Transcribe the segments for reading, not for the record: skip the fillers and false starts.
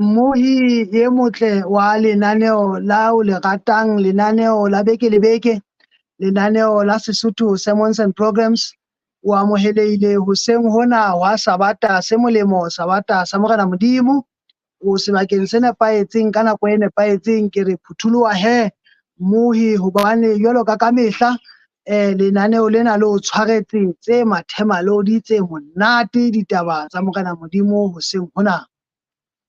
Mmohi e motle wa lenaneo la o le ratang, lenaneo la beke le beke, lenaneo la Sesotho Sermons and Programs, o amohelehile hoseng hona hwa Sabata se molemo, Sabata sa Morena Modimo. O sebakeng se nepahetseng ka nako e nepahetseng. Ke re phuthuloha he mmohi, hobane jwalo ka kamehla lenaneo lena le o tshwaretse tse mathemalodi, tse monate, ditaba tsa Morena Modimo hoseng hona.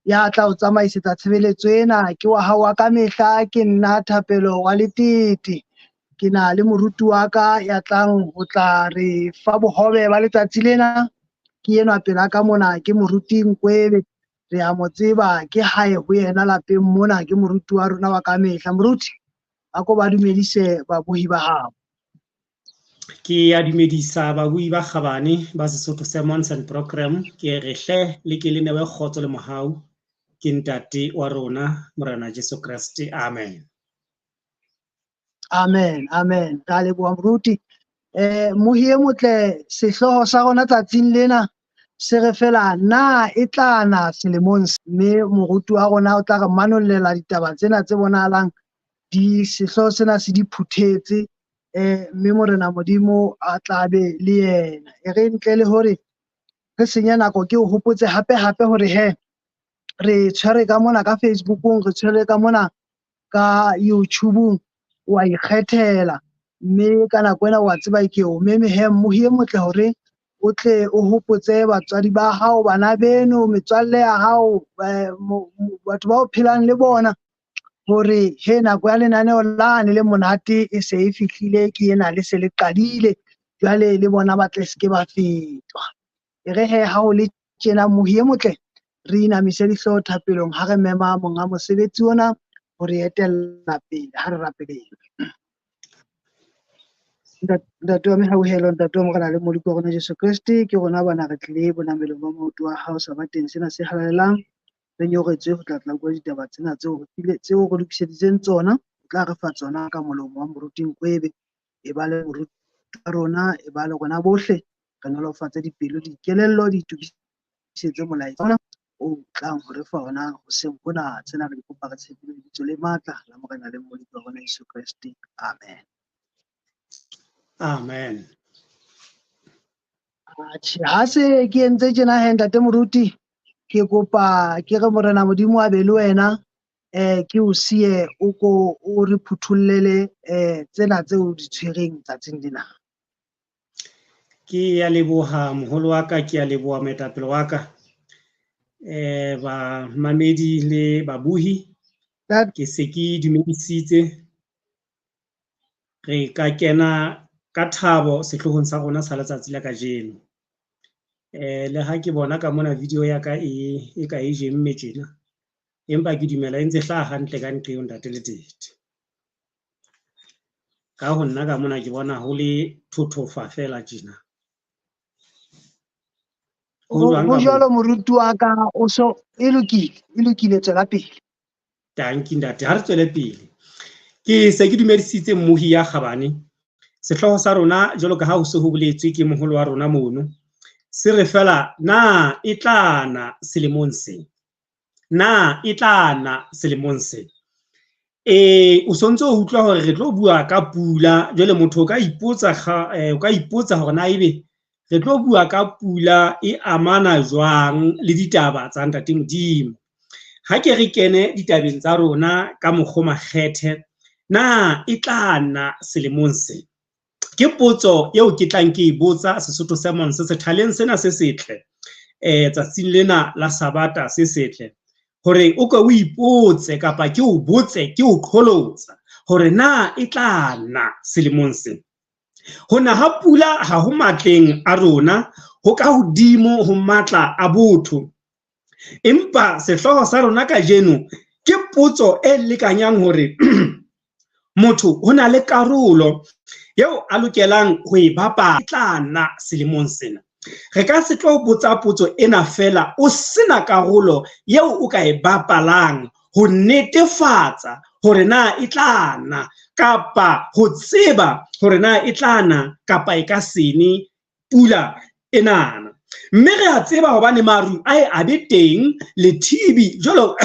Ya tla o tsamaisetsa tshebeletso ena ke wa hao wa kamehla, ke nna Thapelo wa Letete. Ke na le moruti wa ka ya tlang ho tla re fa bohobe ba letsatsi lena. Ke enwa pela ka mona, ke moruti Nkwebe. Re a mo tseba, ke hae ho yena lapeng mona, ke moruti wa rona wa kamehla. Moruti, a ko ba dumedise babohi ba hao. Ke ya dumedisa babui ba kgabane ba Sesotho Sermons and Program. Ke re hle le ke le newe kgotso le mohau ke ntate wa rona Morena Jesu Kreste. Amen. Amen, amen. Ra leboha moruti. Mohi e motle, sehlooho sa rona tsatsing lena se re fela na e tla na selemong, mme moruti wa rona o tla re manollela ditaba tsena tse bonahalang di sehlooho sena se di phuthetse, mme Morena Modimo a tla be le yena. E re ntle le hore re senye nako, ke o hopotse hape hape hore he re tshwere ka mona ka Facebookong, re tshwere ka mona ka YouTubeong, wa ikgethela, mme ka nako ena wa tseba ke o meme he mmohi e motle hore o tle o hopotse batswadi ba hao, bana beno, metswalle ya hao, batho ba o phelang le bona, hore he nako ya lenaneo lane le monate e se e fihlile, ke ena le se le qadile jwale, le bona ba tle se ke ba fetwa. E re he ha o le tjena mohi e motle, re inamise dihlooho thapelong ha re mema monga mosebetsi ona ho re etella pele. Ha re rapeleng. Ntate wa mehauhelo, Ntate wa Morena le Moloko wa rona Jesu Kreste, ke rona bana re tlile bonamelong ba maoto a hao sabateng sena se halalelang. Re nyoretswe ho tla tla bua ditaba tsena tseo re lokiseditseng tsona, o tla re fa tsona ka molomo wa moruti Nkwebe. E ba le moruti wa rona, e ba le rona bohle, re nolofatse dipelo, dikelello, di itukisetse molaetsa ona o tlang ho re fa ona hoseng hona. Tsena re di kopa re tshepile lebitso le matla la Morena le Moloko wa rona Jesu Kreste. Amen. Amen. Atjhe, ha se ke entse tjena he ntate moruti, ke kopa ke re Morena Modimo a be le wena, ke o siye o ko o re phuthullele tsena tseo o di tshwereng tsatsing lena. Ke ya leboha moholo wa ka, ke ya leboha moetapele wa ka, bamamedi le babuhi. Ke se ke dumedisitse, re ka kena ka thabo sehloohong sa rona sa letsatsi la kajeno. Le ha ke bona ka mona video ya ka e ka e jemme tjena, empa ke dumela e ntse hlaha hantle ka nqeo ntate Letete. Ka ho nna ka mona ke bona ho le thothofa fela tjena. Ho jwalo moruti wa ka, o so e lokile, e lokile, tswela pele. Tanki ntate, ha re tswele pele. Ke se ke dumedisitse mmohi ya kgabane. Sehlooho sa rona jwalo ka ha ho se ho boletswe ke moholo wa rona mono, se re fela na e tla na selemong se. Na e tla na selemong se. O sontse o utlwa hore re tlo bua ka pula, jwale motho o ka ipotsa o ka ipotsa hore na ebe re tlo bua ka pula e amana jwang le ditaba tsa Ntate Modimo. Ha ke re kene ditabeng tsa rona ka mokgo makgethe, na e tla na selemong se? Ke potso eo ke tlang ke e botsa Sesotho Sermons sethaleng sena se setle, tsatsing lena la Sabata se setle, hore o ke o ipotse kapa ke o botse, ke o qholotsa hore na e tla na selemong se. Ho na ha pula ha ho matleng a rona, ho ka hodimo ho matla a botho. Empa sehlooho sa rona kajeno ke potso e lekanyang hore motho ho na le karolo eo a lokelang ho e bapala tla na selemong sena. Re ka se tlo botsa potso ena fela o sena karolo eo o ka e bapalang ho netefatsa hore na e tla na, kapa ho tseba hore na e tla na kapa e ka sene pula enana. Mme re a tseba hobane maru a e a be teng lethibi jwalo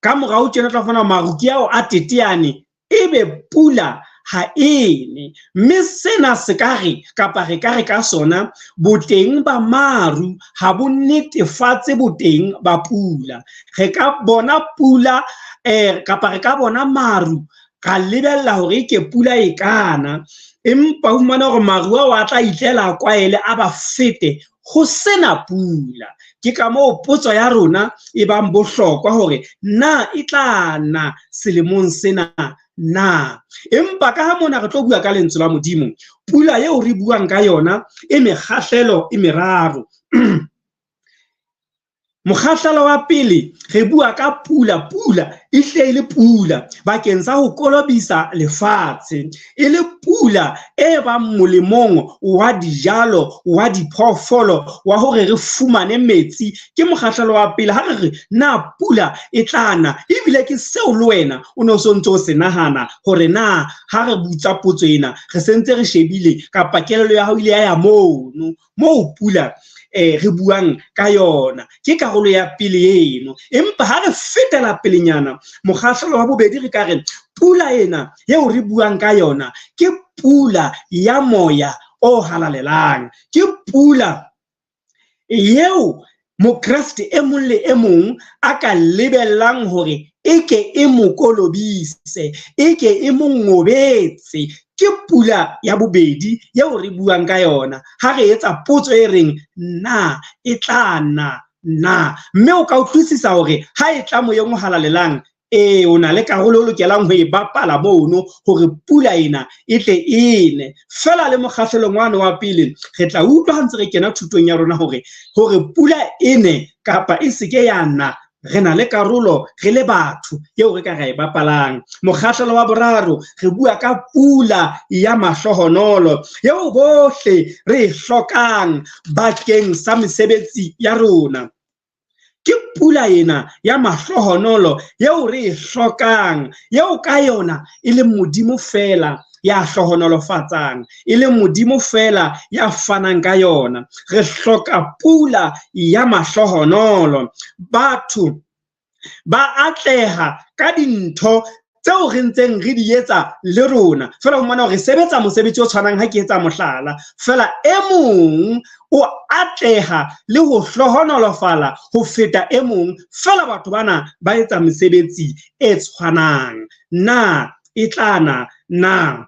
ka morao tjena tla fumana maru ke ao a teteane, ebe pula ha e ne. Mme sena se ka re kapa re ka re ka sona boteng ba maru ha bo netefatse boteng ba pula. Re ka bona pula kapa re ka bona maru ra lebella hore ke pula e kana, empa o fumana hore maru ao a tla itlela kwaele a ba fete ho sena pula. Ke ka moo potso ya rona e bang bohlokwa hore na e tla na selemong sena na. Empa ka ha mona re tlo bua ka lentswe la Modimo, pula eo re buang ka yona e mekgahlelo e meraro. Mokgahlelo wa pele re bua ka pula, pula e hle e le pula bakeng sa ho kolobisa lefatshe, e le pula e bang molemong wa dijalo, wa diphoofolo, wa hore re fumane metsi. Ke mokgahlelo wa pele ha re re na pula e tla na, ebile ke seo le wena o ne o sontse o se nahana hore na ha re butsa potso ena re sentse re shebile kapa kelello ya hao ile ya ya mono moo pula re buang ka yona. Ke karolo ya pele eno. Empa ha re fetela pelenyana mokgahlelo wa bobedi re ka re pula ena eo re buang ka yona ke pula ya moya o halalelang, ke pula eo Mokreste e mong le e mong a ka lebellang hore e ke e mo kolobise, e ke e mo ngobetse. Ke pula ya bobedi eo re buang ka yona ha re etsa potso e reng na e tla na na. Mme o ka utlwisisa hore ha e tla moyeng o halalelang, o na le karolo o lokelang ho e bapala mono hore pula ena e tle e ne. Feela le mokgahlelong wane wa pele re tla utlwa ha ntse re kena thutong ya rona hore pula e ne kapa e seke ya na, re na le karolo re le batho eo re ka ra e bapalang. Mokgahlelo wa boraro re bua ka pula ya mahlohonolo eo bohle re e hlokang bakeng sa mesebetsi ya rona. Ke pula ena ya mahlohonolo eo re e hlokang, eo ka yona e leng Modimo feela ya hlohonolofatsang, e leng Modimo feela ya fanang ka yona. Re hloka pula ya mahlohonolo. Batho ba atleha ka dintho tseo re ntseng re di etsa le rona. Feela ho fumana hore re sebetsa mosebetsi o tshwanang, ha ke etsa mohlala, feela e mong o atleha le ho hlohonolofala ho feta e mong, feela batho bana ba etsa mesebetsi e tshwanang. Na e tla na na?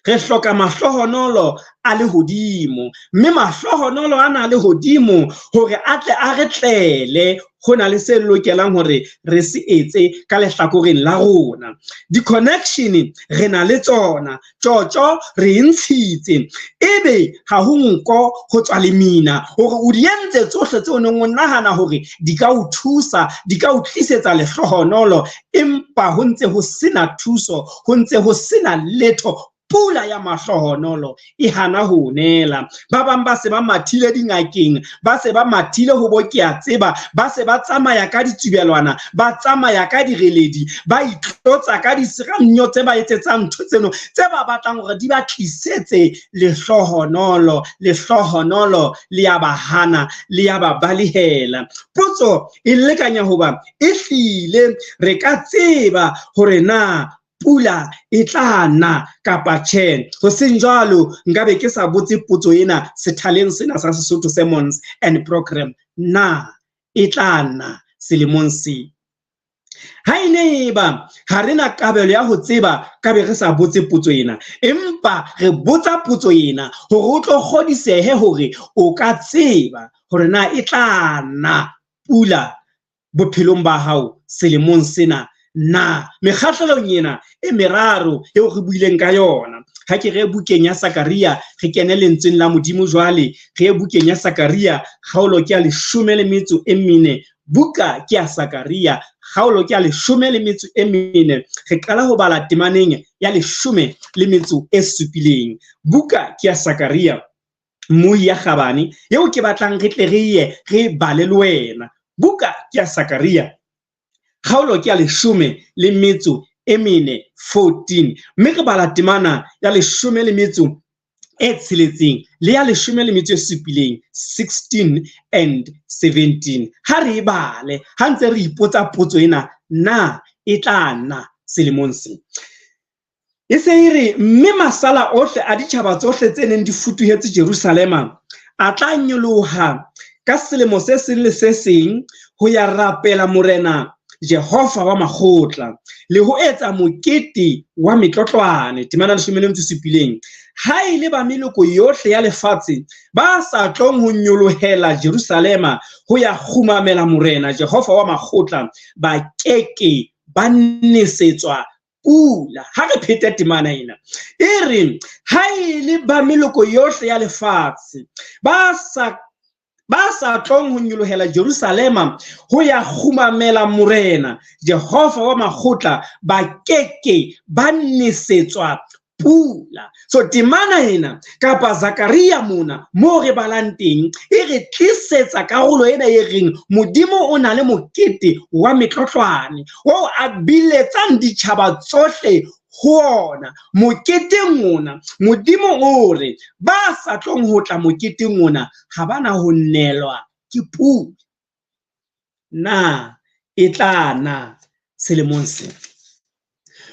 Re hloka mahlohonolo a lehodimo, mme mahlohonolo ana a lehodimo hore a tle a re tlele, ho na le se lokelang hore re se etse ka lehlakoreng la rona. Di-connection re na le tsona, tjotjo re e ntshitse, ebe ha ho nko ho tswa lemina hore o di entse tsohle tseo neng o nahana hore di ka o thusa, di ka o tlisetsa lehlohonolo, empa ho ntse ho sena thuso, ho ntse ho sena letho. Pula ya mahlohonolo e hana ho nela. Ba bang ba se ba mathile dingakeng, ba se ba mathile ho bo ke a tseba, ba se ba tsamaya ka ditsubelwana, ba tsamaya ka direledi, ba itlotsa ka disiramnyo tse ba etsetsang ntho tseno tse ba batlang hore di ba tlisetse lehlohonolo. Lehlohonolo le ya ba hana, le ya ba balehela. Potso e lekanya hoba e hlile re ka tseba hore na pula e tla na kapa tjhe. Ho seng jwalo nka be ke sa botse potso ena sethaleng sena sa Sesotho Sermons and Program, na e tla na selemong se? Ha e ne eba ha re na kabelo ya ho tseba, ka be re sa botse potso ena, empa re botsa potso ena hore o tlo kgodisehe hore o ka tseba hore na e tla na pula bophelong ba hao selemong sena na. Mekgahlelong ena e meraro eo re buileng ka yona, ha ke re bukeng ya Sakaria, re kene lentsweng la Modimo jwale, re bukeng ya Sakaria kgaolo ke ya 14, buka ke ya Sakaria kgaolo ke ya 14, re qala ho bala temaneng ya 17. Buka ke ya Sakaria, mmuhi ya kgabane eo ke batlang re tle re ye re bale le wena. Buka ke ya Sakaria kgaolo ke ya 14, 14, mme re bala temana ya 17. e tsheletseng le ya leshome le metso e supileng, 16 and 17. Ha re e bale ha ntse re ipotsa potso ena, na e tla na selemong se? E se e re, mme masala ohle a ditjhaba tsohle tse neng di futuhetse Jerusalema a tla nyoloha ka selemo se seng le se seng ho ya rapela Morena Jehova wa makgotla le ho etsa mokete wa metlotlwane. Temana 17. Ha e le ba meloko yohle ya lefatshe ba sa tlong ho nyolohela Jerusalema ho ya kgumamela Morena Jehova wa makgotla, ba keke ba nesetswa pula. Ha re phete temana ena, e re ha e le ba meloko yohle ya lefatshe ba sa tlong ho nyolohela Jerusalema ho ya kgumamela Morena Jehova wa makgotla, ba keke ba nesetswa pula. So temana ena kapa Zakaria mona mo re balang teng e re tlisetsa karolo ena e reng Modimo o na le mokete wa metlotlwane o a biletsang ditjhaba tsohle ho ona. Moketeng ona Modimo o re ba sa tlong ho tla moketeng ona ha bana ho nelwa ke pula. Na e tla na selemong sena?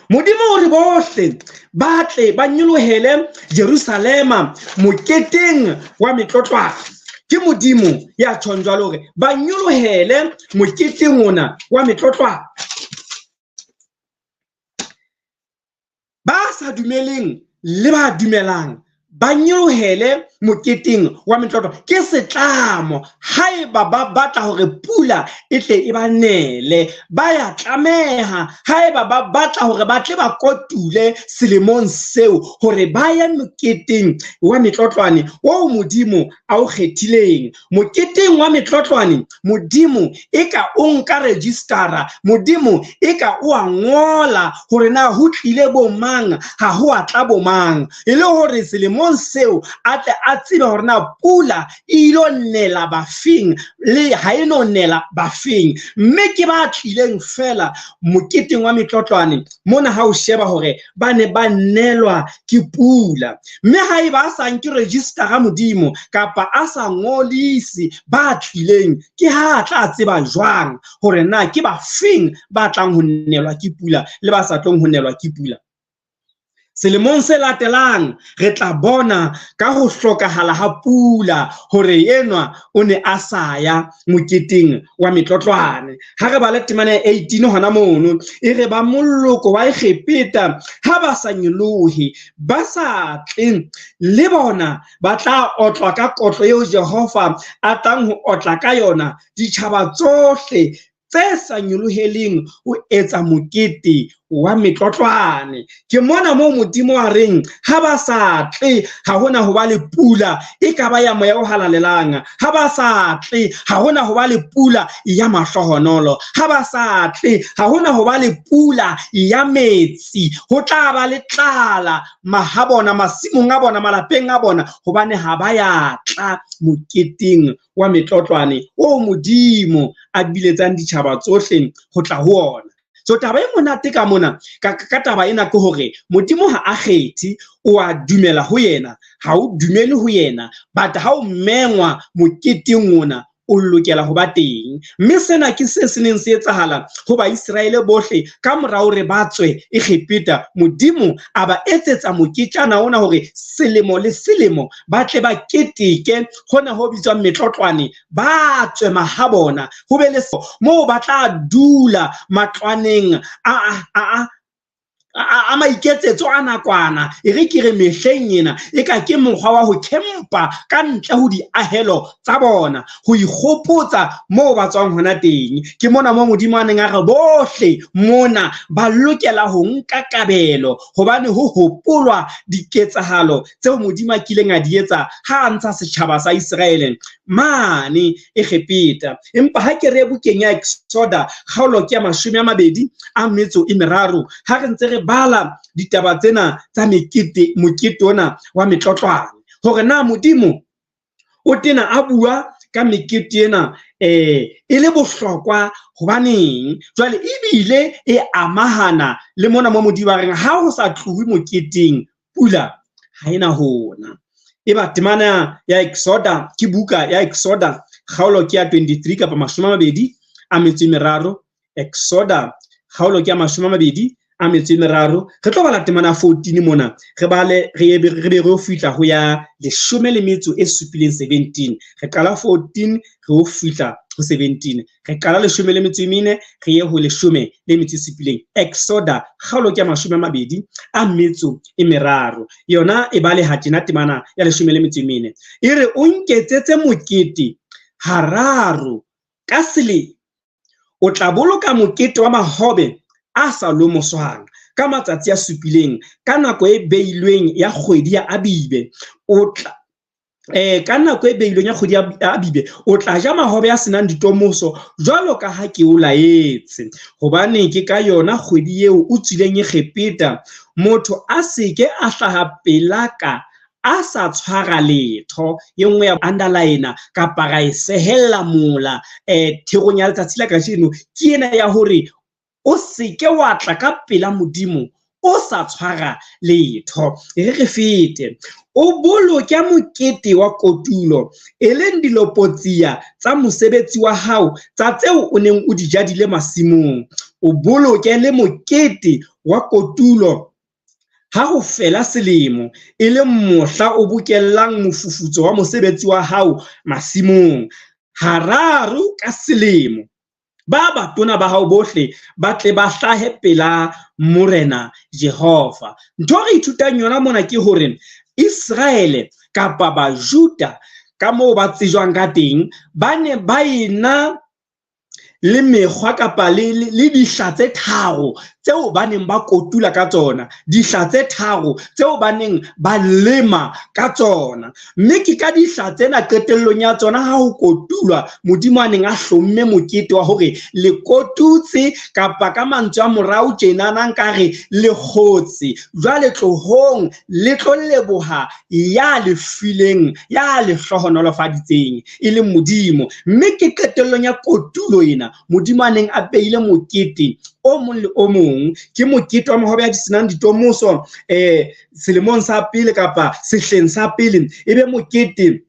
Modimo o re bohle ba tle ba nyolohele Jerusalema moketeng wa metlotlwane. Ke Modimo ya tjhong jwalo hore ba nyolohele moketeng ona wa metlotlwane. Ba sa dumeleng le ba dumelang ba nyolohele moketeng wa metlotlo. Ke setlamo haeba ba batla hore pula e tle e ba nele, ba ya tlameha haeba ba batla hore ba tle ba kotule selemong seo, hore ba ye moketeng wa metlotlwane oo Modimo a o kgethileng. Moketeng wa metlotlwane Modimo e ka o nka registara, Modimo e ka o a ngola hore na ho tlile bo mang, ha ho a tla bo mang, e le hore selemong seo a tle a tsebe hore na pula e ilo nela bafeng le ha e no nela bafeng. Mme ke ba tlileng fela moketeng wa metlotlwane mona ha o sheba hore ba ne ba nelwa ke pula. Mme haeba a sa nke registera Modimo kapa a sa ngolise ba tlileng, ke ha a tla tseba jwang hore na ke bafeng ba tlang ho nelwa ke pula le ba sa tlong ho nelwa ke pula? Selemong se latelang re tla bona ka ho hlokahala ha pula hore enwa o ne a sa ya moketeng wa metlotlwane. Ha re bale temana ya 18 hona mono, e re ba moloko wa Egepeta ha ba sa nyolohe, ba sa tle, le bona ba tla otlwa ka kotlo eo Jehova a tlang ho otla ka yona ditjhaba tsohle tse sa nyoloheleng ho etsa mokete wa metlotlwane. Ke mona moo Modimo a reng ha ba sa tle ha hona ho ba le pula e ka ba ya moya o halalelang, ha ba sa tle ha hona ho ba le pula ya mahlohonolo, ha ba sa tle ha hona ho ba le pula ya metsi, ho tla ba le tlala mahabona, masimong a bona, malapeng a bona, hobane ha ba ya tla moketeng wa metlotlwane o Modimo a biletsang ditjhaba tsohle ho tla ho ona. So taba e monate ka mona ka taba ena ke hore Modimo ha a kgethe, o a dumela ho yena, ha o dumele ho yena, but ha o mengwa moketeng ona o lokela ho ba teng. Mme sena ke se se neng se etsahala ho Baiseraele bohle ka mora hore ba tswe Egepeta. Modimo a ba etsetsa moketjana ona hore selemo le selemo ba tle ba keteke hona ho bitswang metlotlwane, ba tswe mahabona, ho be le moo ba tla dula matlwaneng a maiketsetso a nakwana. E re ke re mehleng ena e ka ke mokgwa wa ho khempa ka ntle ho diahelo tsa bona, ho ikgopotsa moo ba tswang hona teng. Ke mona moo Modimo a neng a re bohle mona ba lokela ho nka kabelo, hobane ho hopolwa diketsahalo tseo Modimo a kileng a di etsa ha a ntsha setjhaba sa Iseraele mane Egepeta. Empa ha ke re bukeng ya Exoda kgaolo ke ya 23, ha re ntse re bala ditaba tsena tsa mekete, mokete ona wa metlotlwane, hore na Modimo o tena a bua ka mekete ena e le bohlokwa hobaneng. Jwale ebile e amahana le mona mo Modimo a reng ha ho sa tlohe moketeng pula ha ena hona. Eba temana ya Exoda, ke buka ya Exoda, kgaolo ke ya 23 kapa 23. Exoda kgaolo ke ya 23. Re tlo bala temana 14 mona, re bale re be re o fihla ho ya 17, 17. Re qala 14 re o fihla ho 17. Re qala 14 re ye ho 17. Exoda kgaolo ke ya 23. Yona e baleha tjena temana ya 14. E re o nketsetse mokete hararo ka selemo. O tla boloka mokete wa mahobe a sa lomoswang ka matsatsi a supileng ka nako e beilweng ya kgwedi ya Abibe. O tla ka nako e beilweng ya kgwedi ya Abibe o tla ja mahobe a senang ditomoso jwalo ka ha ke o laetse, hobane ke ka yona kgwedi eo o tswileng Egepeta. Motho a seke a hlaha pelaka a sa tshwara letho. E nngwe ya underline kapa ra e sehella mola therong ya letsatsi la kajeno ke ena ya hore o seke wa tla ka pela Modimo o sa tshwara letho. E re fete. O boloke mokete wa kotulo, e leng dilopotsia tsa mosebetsi wa hao tsa tseo o neng o di jadile masimong. O boloke le mokete wa kotulo ha ho fela selemo, e leng mohla o bokellang mofufutso wa mosebetsi wa hao masimong. Hararo ka selemo ba batona ba hao bohle ba tle ba hlahe pela Morena Jehova. Ntho re ithutang yona mona ke hore Israele kapa Bajuda ka moo ba tsejwang ka teng, ba ne ba ena le mekgwa kapa le dihla tse tharo tseo ba neng ba kotula ka tsona, dihla tse tharo tseo ba neng ba lema ka tsona. Mme ke ka dihla tsena qetellong ya tsona ha ho kotulwa, Modimo a neng a hlomme mokete wa hore le kotutse, kapa ka mantswe a morao tjenana nkare le kgotse. Jwale tlohong le tlo leboha ya le fileng, ya le hlohonolofaditseng, e leng Modimo. Mme ke qetellong ya kotulo ena Modimo a neng a beile mokete o mong le o mong. Ke mokete wa mahobe a senang ditomoso selemong sa pele kapa sehleng sa pele, e be mokete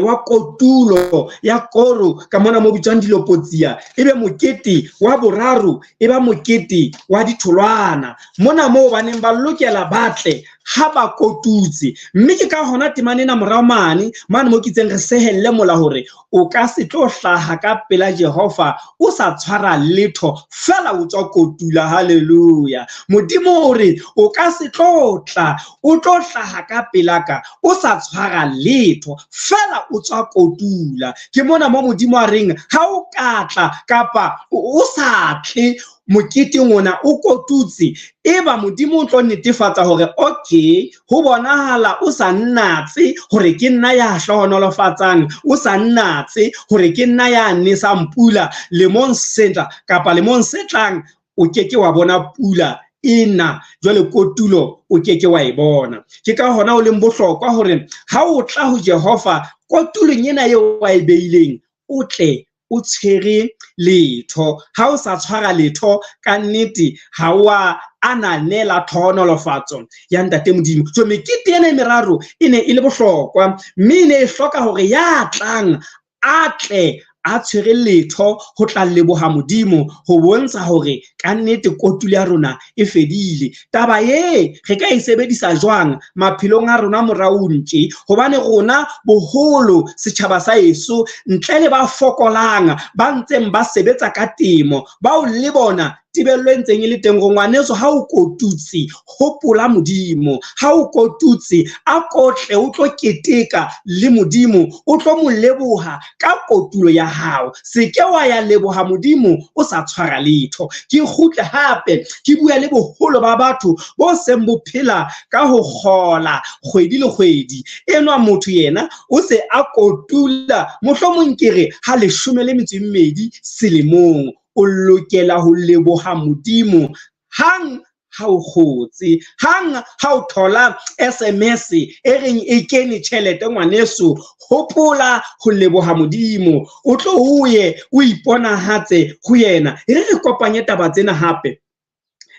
wa kotulo ya koro ka mona mo bitswang dilopotsia, e be mokete wa boraro, e ba mokete wa ditholwana mona moo ba neng ba lokela batle ha ba kotutse. Mme ke ka hona temana ena morao mane mane mo kitseng re sehelle mola hore o ka se tlo hlaha ka pela Jehova o sa tshwara letho fela o tswa kotula. Haleluya. Modimo o re o ka se tlo tla o tlo hlaha ka pelaka o sa tshwara letho fela o tswa kotula. Ke mona mo Modimo a reng ha o ka tla kapa o sa tle moketeng ona o kotutse, eba Modimo o tlo netefatsa hore okay, ho bonahala o sa nnatse hore ke nna ya hlohonolofatsang, o sa nnatse hore ke nna ya nesang pula lemong se tla kapa lemong se tlang o ke ke wa bona pula ena, jwale kotulo o ke ke wa e bona. Ke ka hona o leng bohlokwa hore ha o tla ho Jehova kotulong ena eo wa e beileng, o tle o tshwere letho. Ha o sa tshwara letho, ka nnete ha o a ananela tlhohonolofatso ya Ntate Modimo. So mekete ena e meraro e ne e le bohlokwa, mme e ne e hloka hore ya tlang a tle a tshwere letho ho tla leboha Modimo, ho bontsha hore ka nnete kotulo ya rona e fedile. Taba e re ka e sebedisa jwang maphelong a rona moraong tje? Hobane rona boholo setjhaba sa eso, ntle le ba fokolang ba ntseng ba sebetsa ka temo, bao le bona tebello e ntseng e le teng hore ngwaneso ha o kotutse hopola Modimo, ha o kotutse a kotle o tlo keteka le Modimo, o tlo mo leboha ka kotulo ya hao. Se ke wa ya leboha Modimo o sa tshwara letho. Ke kgutle hape ke bua le boholo ba batho bo seng bo phela ka ho kgola kgwedi le kgwedi. Enwa motho yena o se a kotula mohlomong ke re ha 12 selemong. O lokela ho leboha Modimo hang ha o kgotse, hang ha o thola SMS e reng e kene tjhelete ngwaneso, hopola ho leboha Modimo, o tlo o ye o iponahatse ho yena. E re re kopanye taba tsena hape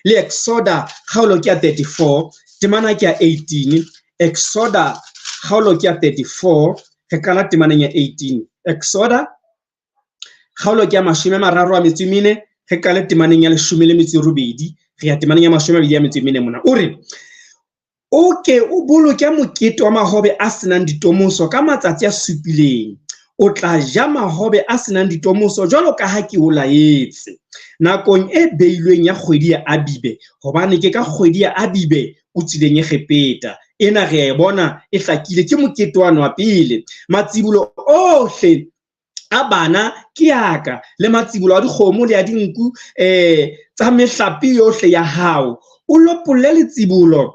le Exoda kgaolo ke ya 34 temana ke ya 18. Exoda Kgaolo ke ya 34, re qala temaneng ya 18. Exoda kgaolo ke ya 34, re qale temaneng ya 18, re ya temaneng ya 24 mona. O re, o ke o boloke mokete wa mahobe a senang ditomoso ka matsatsi a supileng. O tla ja mahobe a senang ditomoso jwalo ka ha ke o laetse nakong e beilweng ya kgwedi ya Abibe, hobane ke ka kgwedi ya Abibe o tswileng Egepeta. Ena re a e bona e hlakile, ke mokete wa wa pele. Matsibolo ohle a bana ke yaka, le matsibolo a dikgomo le a dinku tsa mehlape yohle ya hao. O lopolle letsibolo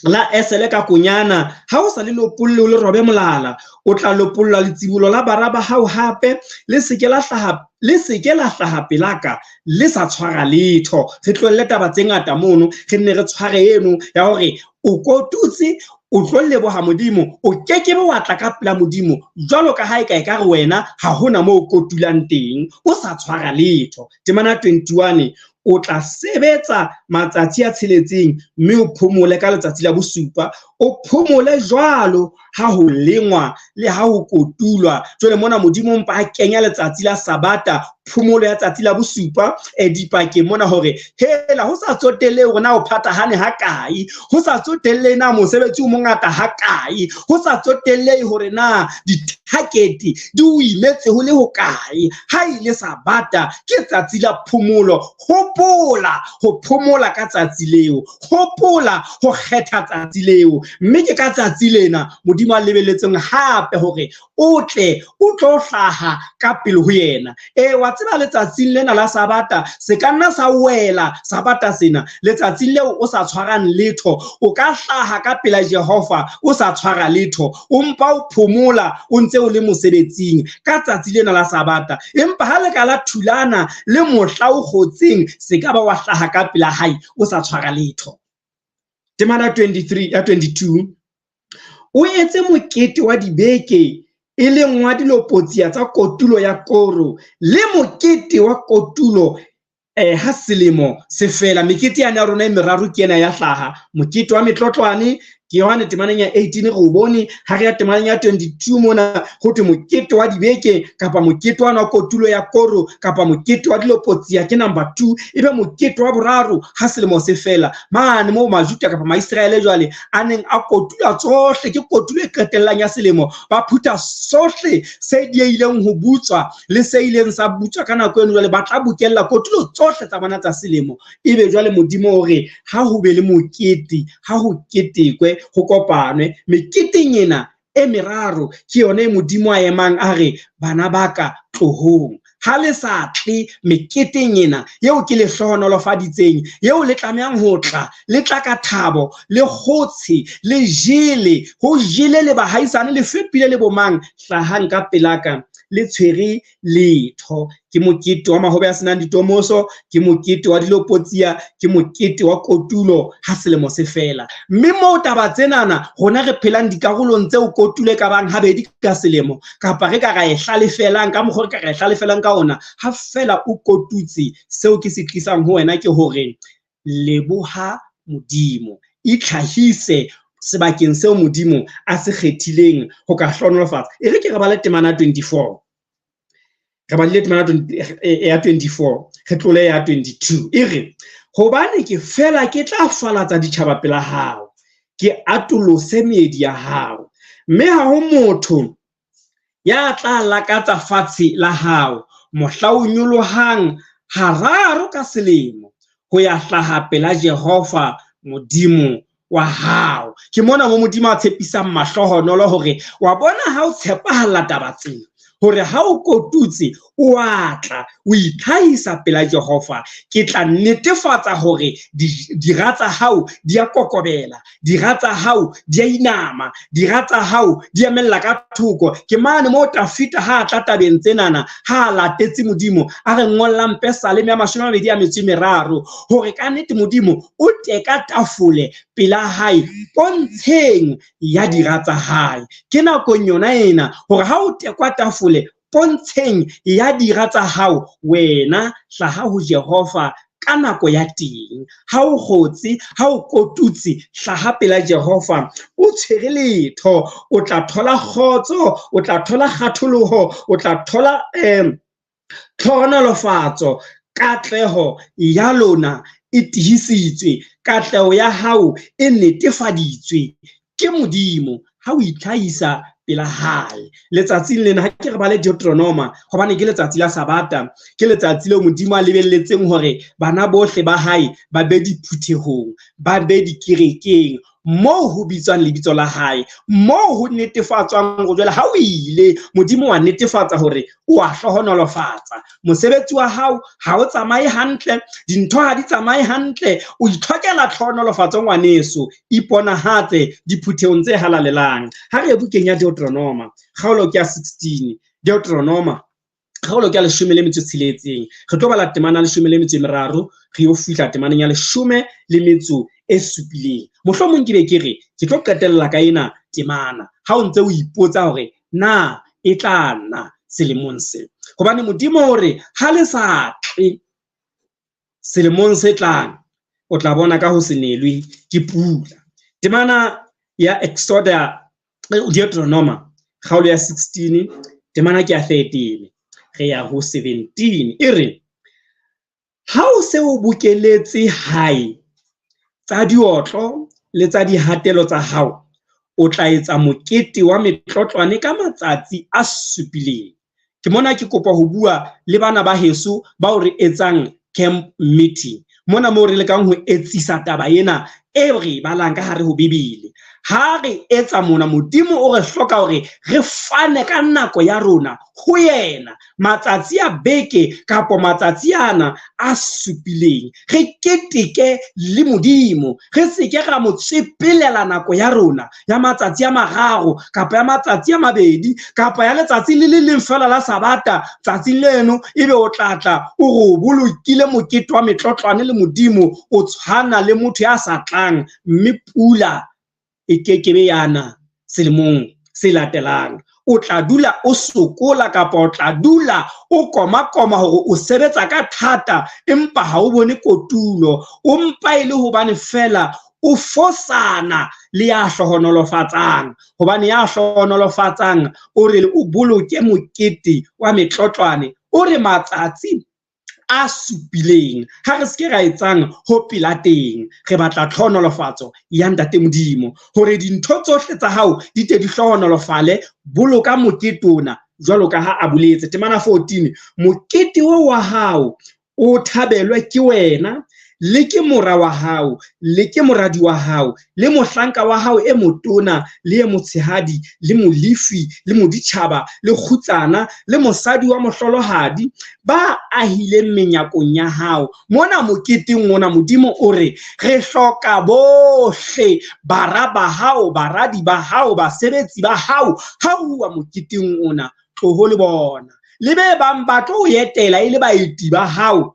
la esele ka konyana, ha o sa le lopolle o le robe molala. O tla lopolla letsibolo la bara ba hao hape, le seke la hlaha pelaka le sa tshwara letho. Re tlohelle taba tse ngata mono, re nne re tshware eno ya hore o kotutse, o tlo leboha Modimo, o kekebe wa tla ka pela Modimo jwalo ka ha e ka e ka re wena ha hona moo o kotulang teng, o sa tshwara letho. Temana 21, o tla sebetsa matsatsi a tsheletseng mme o phomole ka letsatsi la bosupa. O phomole jwalo ha ho lengwa le ha ho kotulwa. Jwale mona Modimo mpa a kenya letsatsi la Sabata, phomolo ya tsatsi la bosupa dipakeng mona, hore hela ho sa tsotelle hore na o phathahane ha kae, ho sa tsotelle na mosebetsi o mongata ha kae, ho sa tsotelle hore na dithakete di o imetse ho le hokae, ha ile Sabata ke tsatsi la phomolo. Hopola ho phomola ka tsatsi leo, hopola ho kgetha tsatsi leo, mme ke ka tsatsi lena Modimo a lebeletseng hape hore o tle o tlo hlaha ka pele ho yena. Wa tseba letsatsing lena la Sabata se ka nna sa wela Sabata sena, letsatsing leo o sa tshwarang letho, o ka hlaha ka pela Jehova o sa tshwara letho, o mpa o phomola o ntse o le mosebetsing ka tsatsi lena la Sabata. Empa ha le ka la thulana le mohla o kgotseng, se ka ba wa hlaha ka pela hae o sa tshwara letho. Temana 23 ya 22, o etse mokete wa dibeke e leng wa dilopotsia tsa kotulo ya koro le mokete wa kotulo ha selemo se fela. Mekete yana ya rona e meraro ke ena ya hlaha. Mokete wa metlotlwane ke yone temaneng ya 18 re o bone, ha re ya temaneng ya 22 mona ho thwe mokete wa dibeke kapa mokete wa kotulo ya koro kapa mokete wa dilopotsia ke number 2, ebe mokete wa boraro ha selemo se fela. Mane moo Majuda kapa Maiseraele jwale a neng a kotula tsohle, ke kotulo e qetellang ya selemo, ba phutha sohle se dieileng ho butswa le se ileng sa butswa ka nako eno, jwale ba tla bokella kotulo tsohle tsa bona tsa selemo. Ebe jwale Modimo o re ha ho be le mokete, ha ho ketekwe, ho kopanwe. Meketeng ena e meraro ke yona e Modimo a emang a re, bana ba ka tlohong. Ha le sa tle meketeng ena eo ke le hlohonolofaditseng, eo le tlamehang ho tla, le tla ka thabo, le kgotshe, le jele, ho jele le bahaisane, le fepile le bomang, hlahang ka pelaka le tshwere letho. Ke mokete wa mahobe a senang ditomoso, ke mokete wa dilopotsia, ke mokete wa kotulo ha selemo se fela. Mme moo taba tsenana rona re phelang dikarolong tseo kotulo e ka bang habedi ka selemo, kapa re ka ra e hlalefelang ka mokgwa re ka ra e hlalefelang ka ona, ha fela o kotutse, seo ke se tlisang ho wena ke hore leboha Modimo, itlhahise sebakeng seo Modimo a se kgethileng ho ka hlohonolofatsa. E re ke re bale temana 24. Re badile temana ya 24, re tlole ya 22. E re, hobane ke fela ke tla falatsa ditjhaba pela hao, ke atolose meedi ya hao, mme ha ho motho ya tla lakatsa fatshe la hao mohla o nyolohang hararo ka selemo ho ya hlaha pela Jehova Modimo wa hao. Ke mona mo Modimo a tshepisang mahlohonolo hore wa bona ha o tshepahalla taba tsena, hore ha o kotutse o a tla o itlhahisa pela Jehova, ke tla netefatsa hore dira tsa hao di a kokobela, dira tsa hao di a inama, dira tsa hao di emella ka thoko. Ke mane moo Tafita ha a tla tabeng tsenana, ha a latetse Modimo, a re ngollang Pesaleme ya 23 hore ka nnete Modimo o teka tafole pela hae pontsheng ya dira tsa hae. Ke nakong yona ena hore ha o tekwa tafole pontsheng ya dira tsa hao, wena hlaha ho Jehova ka nako ya teng. Ha o kgotse, ha o kotutse, hlaha pela Jehova o tshwere letho, o tla thola kgotso, o tla thola kgatholoho, o tla thola tlhohonolofatso. Katleho ya lona e tiisitswe, katleho ya hao e netefaditswe ke Modimo ha o itlhahisa pela hae. Letsatsing lena ha ke re bale Deuteronoma, hobane ke letsatsi la Sabata, ke letsatsi leo Modimo a lebelletseng hore bana bohle ba hae ba be diphuthehong, ba be dikerekeng, moo ho bitswang lebitso la hae, moo ho netefatswang hore jwale ha o ile, Modimo wa netefatsa hore o a hlohonolofatsa. Mosebetsi wa hao ha o tsamaye hantle, dintho ha di tsamaye hantle, o itlhokela tlhohonolofatso ngwaneso, iponahatse diphuthehong tse halalelang. Ha re ye bukeng ya Deuteronoma, kgaolo ke ya 16, Deuteronoma kgaolo ke ya 16, re tlo bala temana 13, re yo fihla temaneng ya 17. Mohlomong ke be ke re ke tlo qetella ka ena temana ha o ntse o ipotsa hore na e tla nna selemong se, hobane Modimo o re ha le sa tle selemong se tlang, o tla bona ka ho se nelwe ke pula. Temana ya Exoda, Deuteronoma kgaolo ya 16, temana ke ya 13, re ya ho 17, e re ha o se o bokeletse hae tsa diotlo le tsa dihatelo tsa hao, o tla etsa mokete wa metlotlwane ka matsatsi a supileng. Ke mona ke kopa ho bua le bana ba heso bao re etsang camp meeting, mona moo re lekang ho etsisa taba ena e re balang ka hare ho Bibele. Ha re etsa mona, Modimo o re hloka hore re fane ka nako ya rona ho yena, matsatsi a beke kapa matsatsi ana a supileng, re keteke le Modimo, re seke ra mo tsepelela nako ya rona ya matsatsi a mararo kapa ya matsatsi a mabedi kapa ya letsatsi le le leng fela la Sabata. Tsatsing leno ebe o tlatla o re o bolokile mokete wa metlotlwane le Modimo, o tshwana le motho ya sa tlang, mme pula e kekebe yana selemong se latelang. O tla dula o sokola kapa o tla dula o koma-koma hore o sebetsa ka thata, empa ha o bone kotulo. O mpa e le hobane fela o fosana le ya hlohonolofatsang, hobane ya hlohonolofatsang o re o boloke mokete wa metlotlwane, o re matsatsi a supileng. Ha re seke ra etsang ho pela teng, re batla tlhohonolofatso ya Ntate Modimo hore dintho tsohle tsa hao di te di hlohonolofale. Boloka mokete ona jwalo ka ha a boletse temana 14, mokete o wa hao o thabelwe ke wena le ke mora wa hao le ke moradi wa hao le mohlanka wa hao e motona le e motshehadi le molefi le moditjhaba le kgutsana le mosadi wa mohlolohadi ba ahileng menyakong ya hao. Mona moketeng ona Modimo o re re hloka bohle, bara ba hao, baradi ba hao, basebetsi ba hao. Ha uwa moketeng ona, tloho le bona, le be bang ba tlo o etela e le baeti ba hao,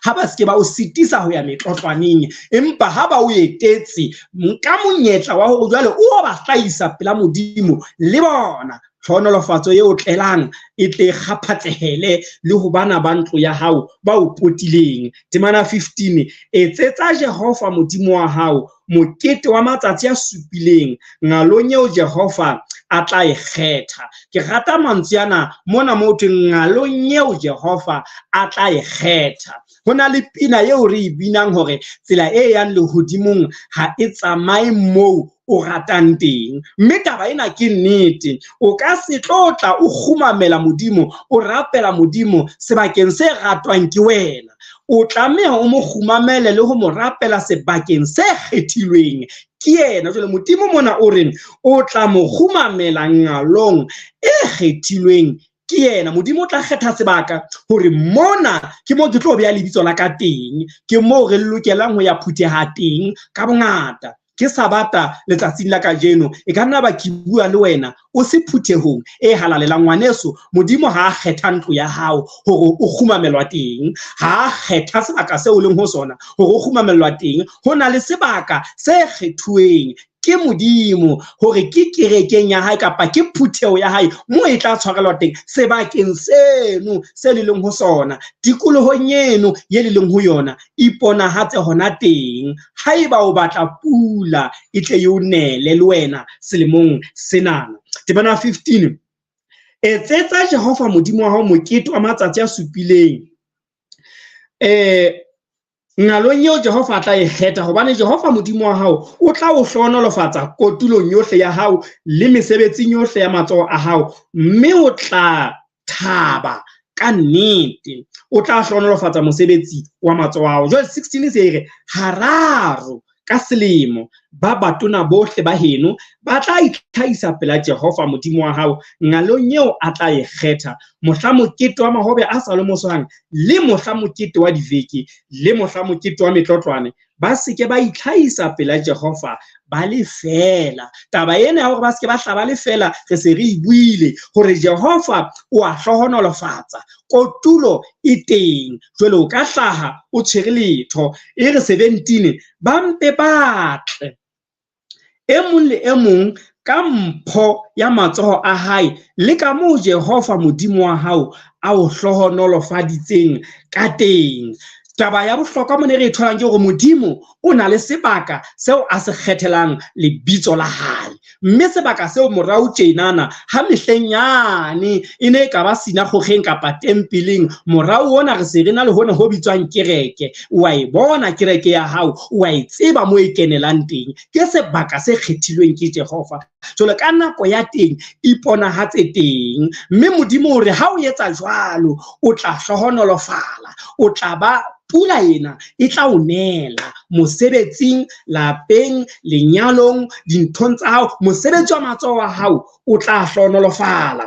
ha ba seke ba o sitisa ho ya metlotlwaneng, empa ha ba o etetse, nka monyetla wa hore jwale o ba hlahisa pela Modimo le bona. Tlhohonolofatso eo tlelang e tle kgaphatsehele le ho bana ba ntlo ya hao ba o potileng. Temana 15, etsetsa Jehova Modimo wa hao mokete wa matsatsi a supileng ngalong eo Jehova a tla e kgetha. Ke rata mantswe ana mona moo thweng ngalong eo Jehova a tla e kgetha. Ho na le pina eo re e binang hore tsela e yang lehodimong ha e tsamaye moo o ratang teng, mme taba ena ke nnete. O ka se tlo tla o kgumamela Modimo, o rapela Modimo sebakeng se ratwang ke wena. O tlameha o mo kgumamele le ho mo rapela sebakeng se kgethilweng ke yena. Jwale Modimo mona o re o tla mo kgumamela ngalong e kgethilweng ke yena. Modimo o tla kgetha sebaka hore mona ke moo ke tlo beha lebitso la ka teng, ke moo re lokelang ho ya phutheha teng ka bongata. Ke Sabata letsatsing la kajeno, e ka nna ba ke bua le wena o se phuthehong e halalelang. Ngwaneso, Modimo ha a kgetha ntlo ya hao hore o kgumamelwa teng, ha a kgetha sebaka seo o leng ho sona hore o kgumamelwa teng. Ho na le sebaka se kgethuweng ke Modimo hore ke kerekeng ya hae kapa ke phutheho ya hae moo e tla tshwarelwa teng, sebakeng seno se le leng ho sona, tikolohong eno ye le leng ho yona, iponahatse hona teng. Haeba o batla pula e tle e o nele le wena selemong senana. Temana 15. Etsetsa Jehova Modimo wa hao mokete wa matsatsi a supileng. Ngalong eo Jehova a tla e kgetha, hobane Jehova Modimo wa hao o tla o hlohonolofatsa kotulong yohle ya hao le mesebetsing yohle ya matsoho a hao, mme o tla thaba ka nnete. O tla hlohonolofatsa mosebetsi wa matsoho a hao. Jwale 16 se e re hararo ka selemo ba batona bohle ba heno ba tla itlhahisa pela Jehova Modimo wa hao ngalong eo a tla e kgetha, mohla mokete wa mahobe a sa lomoswang, le mohla mokete wa diveke, le mohla mokete wa metlotlwane, ba se ke ba itlhahisa pela Jehova ba le feela. Taba ena ya hore ba se ke ba hla ba le feela, re se re e buile hore Jehova o a hlohonolofatsa, kotulo e teng. Jwale o ka hlaha o tshwere letho. E re 17, ba mpe ba tle e mong le e mong ka mpho ya matsoho a hae le ka moo Jehova Modimo wa hao a o hlohonolofaditseng ka teng. Taba ya bohlokwa mona e re e tholang ke hore Modimo o na le sebaka seo a se kgethelang lebitso la hae. Mme sebaka seo morao tjenana ha mehleng yane e ne e ka ba sinagogeng kapa tempeleng, morao ona re se re na le hona ho bitswang kereke. O a e bona kereke ya hao, o a e tseba moo e kenelang teng. Ke sebaka se kgethilweng ke Jehova. Jwale ka nako ya teng iponahatse teng. Mme Modimo o re ha o etsa jwalo o tla hlohonolofala, o tla ba pula ena e tla o nela mosebetsing, lapeng, lenyalong, dinthong tsa hao, mosebetsi wa matsoho a hao o tla hlohonolofala.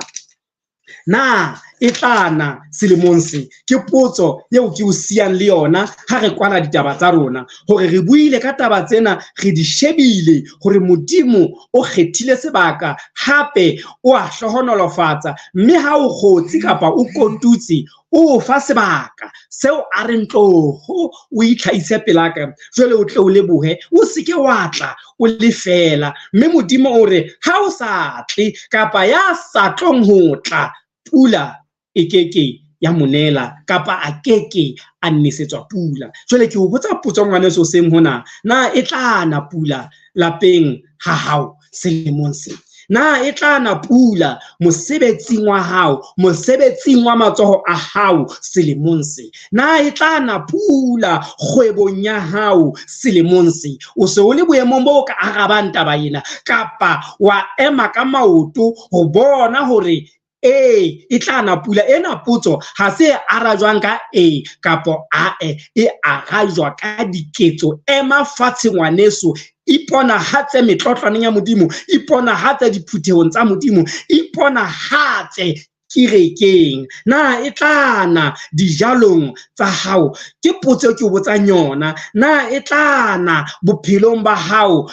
Na e tla na selemong se? Ke potso eo ke o siyang le yona ha re kwala ditaba tsa rona, hore re buile ka taba tsena, re di shebile hore Modimo o kgethile sebaka, hape o a hlohonolofatsa, mme ha o kgotse kapa o kotutse, o fa sebaka seo a reng tloho o itlhahise pelaka, jwale o tle o lebohe, o se ke wa tla o le feela. Mme Modimo o re ha o sa tle kapa ya sa tlong ho tla, pula e keke ya monela kapa a keke a nesetswa pula. Jwale ke o botsa potso ngwaneso seng hona, na e tla na pula lapeng ha hao selemong se? Na e tla na pula mosebetsing wa hao, mosebetsing wa matsoho a hao selemong se? Na e tla na pula kgwebong ya hao selemong se? O se o le boemong bo ka arabang taba ena, kapa wa ema ka maoto ho bona hore ee e tla na pula ena. Potso ha se e arajwang ka e kapo ae, e arajwa ka diketso. Ema fatshe ngwaneso, iponahatse metlotlwaneng ya Modimo, iponahatse diphuthehong tsa Modimo, iponahatse kerekeng. Na e tla na dijalong tsa hao? Ke potso e ke o botsang yona. Na e tla na bophelong ba hao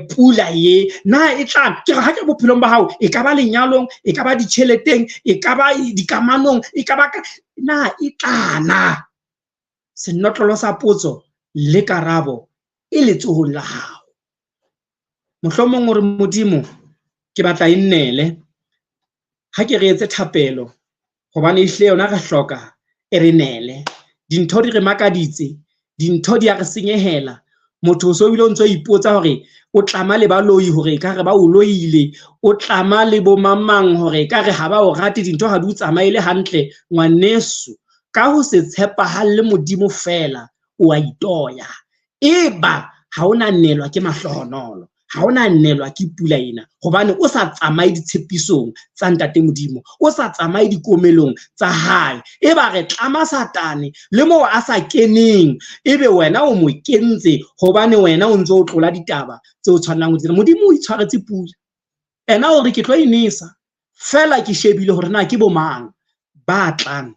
pula ye? Na e tla ke re ha ke bophelong ba hao, e ka ba lenyalong, e ka ba ditjheleteng, e ka ba dikamanong, e ka ba ka, na e tla na? Senotlolo sa potso le karabo e letsohong la hao. Mohlomong o re Modimo ke batla e nnele, ha ke re etse thapelo hobane ehlile yona re hloka e re nele. Dintho di re makaditse, dintho di a re senyehela. Motho o so bile o ntso ipotsa hore o tlama le baloi hore ekare ba o loile, o tlama le bo mamang hore ekare ha ba o rate, dintho ha di o tsamaele hantle. Ngwaneso, ka ho se tshepahalle Modimo feela o a itoya. Eba ha o na nelwa ke mahlohonolo, ha o na nelwa ke pula ena, hobane o sa tsamaye ditshepisong tsa Ntate Modimo, o sa tsamaye dikomelong tsa hae. Eba re tlama Satane le moo a sa keneng, ebe wena o mo kentse hobane wena o ntse o tlola ditaba tse o tshwanelang ho di dira. Modimo o itshwaretse pula, ena o re ke tlo e nesa feela, ke shebile hore na ke bo mang ba tlang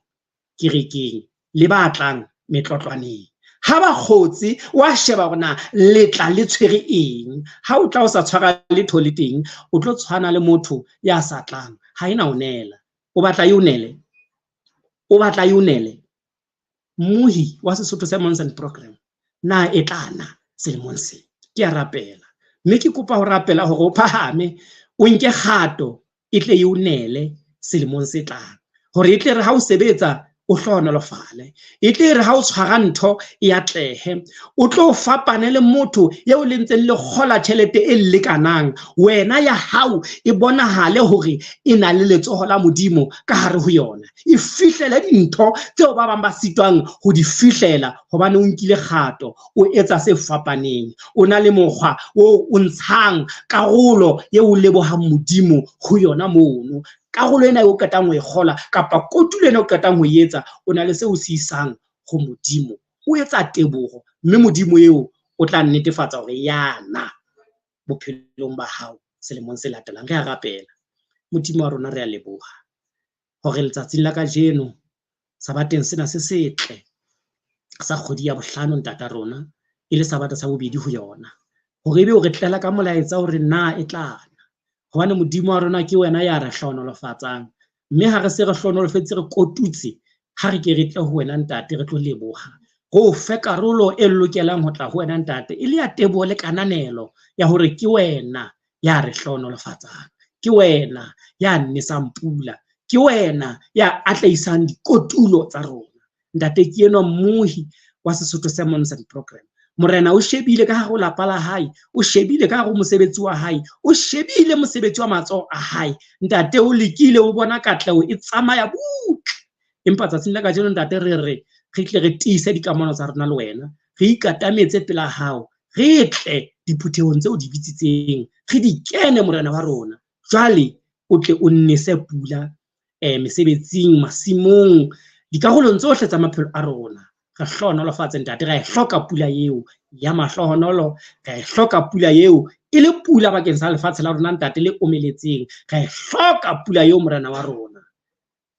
kerekeng le ba tlang metlotlwaneng. Ha ba kgotse, wa sheba hore na letla le tshwere eng. Ha o tla o sa tshwara letho le teng, o tlo tshwana le motho ya sa tlang. Ha ena o nela. O batla e o nele? O batla e o nele? Mmohi wa Sesotho Sermons and Program, na e tla na selemong se? Ke a rapela. Mme ke kopa ho rapela hore o phahame, o nke kgato e tle e o nele selemong se tlang, hore e tle re ha o sebetsa o hlohonolofale, e tle re ha o tshwara ntho e atlehe, o tlo fapane le motho eo le ntseng le kgola tjhelete e lekanang, wena ya hao e bonahale hore e na le letsoho la Modimo ka hare ho yona, e fihlele dintho tseo ba bang ba sitwang ho di fihlela hobane o nkile kgato, o etsa se fapaneng, o na le mokgwa o o ntshang karolo eo o lebohang Modimo ho yona mono. Karolo ena eo qetang ho e kgola kapa kotulo ena o qetang ho e etsa, o na le seo se isang ho Modimo, o etsa teboho, mme Modimo eo o tla netefatsa hore yana bophelong ba hao selemong se latelang. Re a rapela, Modimo wa rona, re a leboha hore letsatsing la kajeno sabateng sena se setle sa kgwedi ya bohlano, ntata rona, e le sabata sa bobedi ho yona, hore ebe o re tlela ka molaetsa hore na e tla na, hobane Modimo wa rona ke wena ya re hlohonolofatsang, mme ha re se re hlohonolofetse, re kotutse, ha re ke re tle ho wena ntate, re tlo leboha, re o fe karolo e lokelang ho tla ho wena ntate, e le ya teboho le kananelo ya hore ke wena ya re hlohonolofatsang, ke wena ya nesang pula, ke wena ya atlehisang dikotulo tsa rona. Ntate, ke enwa mmohi wa Sesotho Sermons and Program. Morena o shebile ka hare ho lapa la hae, o shebile ka hare ho mosebetsi wa hae, o shebile mosebetsi wa matsoho a hae. Ntate o lekile o bona katleho e tsamaya butle, empa tsatsing la kajeno ntate re re re tle re tiise dikamano tsa rona le wena, re ikatametse pela hao, re tle diphuthehong tseo di bitsitseng, re di kene Morena wa rona. Jwale o tle o nnese pula mesebetsing, masimong, dikarolong tsohle tsa maphelo a rona. Re hlohonolofatse ntate, ra e hloka pula eo ya mahlohonolo, ra e hloka pula eo e le pula bakeng sa lefatshe la rona ntate le omeletseng, ra e hloka pula eo Morena wa rona.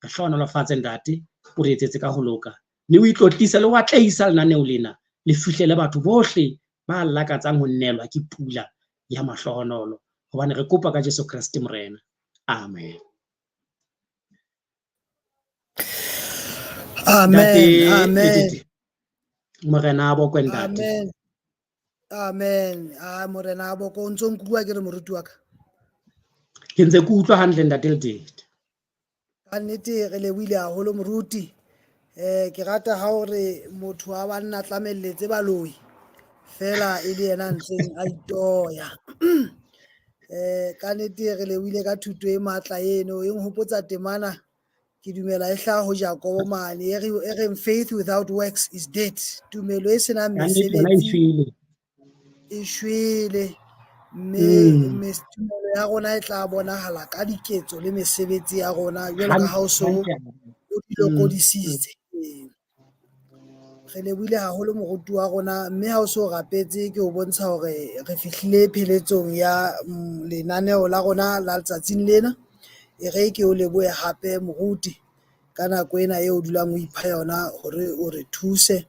Re hlohonolofatse ntate, o re etsetse ka ho loka, mme o itlotlise le ho atlehisa lenaneo lena, le fihlele batho bohle ba lakatsang ho nelwa ke pula ya mahlohonolo, hobane re kopa ka Jesu Kreste Morena. Amen. Amen. Amen. Morena a bokwe ntate. Amen. Amen. Ah, Morena a bokwe. O ntso nkutlwa ke re moruti wa ka? Ke ntse ke utlwa hantle ntate Letete. Ka nnete re lebohile haholo moruti. Ke rata ha hore motho a banna tlamelletse baloi fela e le yena ntseng a itoya. Ka nnete re lebohile ka thuto e matla eno, e nhopotsa temana ke dumela e hlaha ho Jakobo mane, e reng faith without works is dead. Tumelo e senang mesebetsi e shwele, mme tumelo ya rona e tla bonahala ka diketso le mesebetsi ya rona jwalo ka ha o so o di lokodisitse. Re lebohile haholo moruti wa rona, mme ha o so rapetse ke o bontsha hore re fihlile pheletsong ya lenaneo la rona la letsatsing lena. E re ke o lebohe hape moruti ka nako ena eo o dulang o ipha yona hore o re thuse,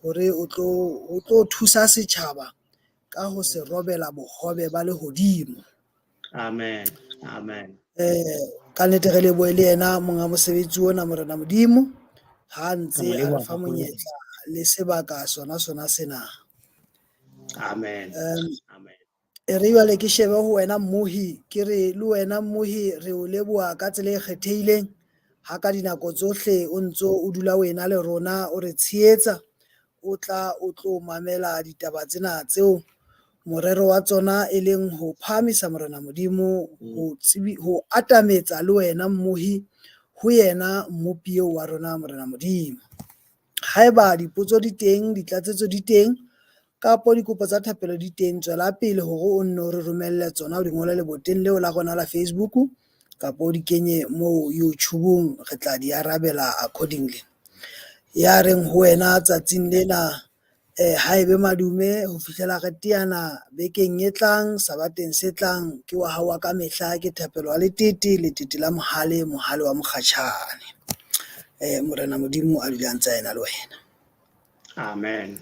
hore o tlo thusa setjhaba ka ho se robela bohobe ba lehodimo. Amen. Amen. Ka nnete re lebohe le yena monga mosebetsi ona Morena Modimo ha ntse a re fa monyetla le sebaka sona sona sena. Amen. Amen. E re jwale ke shebe ho wena mmohi, ke re le wena mmohi re o leboha ka tsela e kgethehileng ha ka dinako tsohle o ntso o dula o ena le rona, o re tshehetsa, o tla o tlo mamela ditaba tsena tseo morero wa tsona e leng ho phahamisa Morena Modimo, ho atametsa le wena mmohi ho yena mmopi eo wa rona Morena Modimo. Haeba dipotso di teng, ditlatsetso di teng, kapo dikopo tsa thapelo di teng, tswela pele hore o nne o re romelle tsona, o di ngole leboteng leo la rona la Facebook kapo o di kenye moo YouTube-ong, re tla di arabela accordingly. Ya reng ho wena tsatsing lena, ha ebe madume ho fihlela re teana bekeng e tlang, sabateng se tlang, ke wa hao wa ka mehla, ke Thapelo wa Letete, Letete la Mohale, Mohale wa Mokgatjhane. Morena Modimo a dule a ntse a ena le wena. Amen.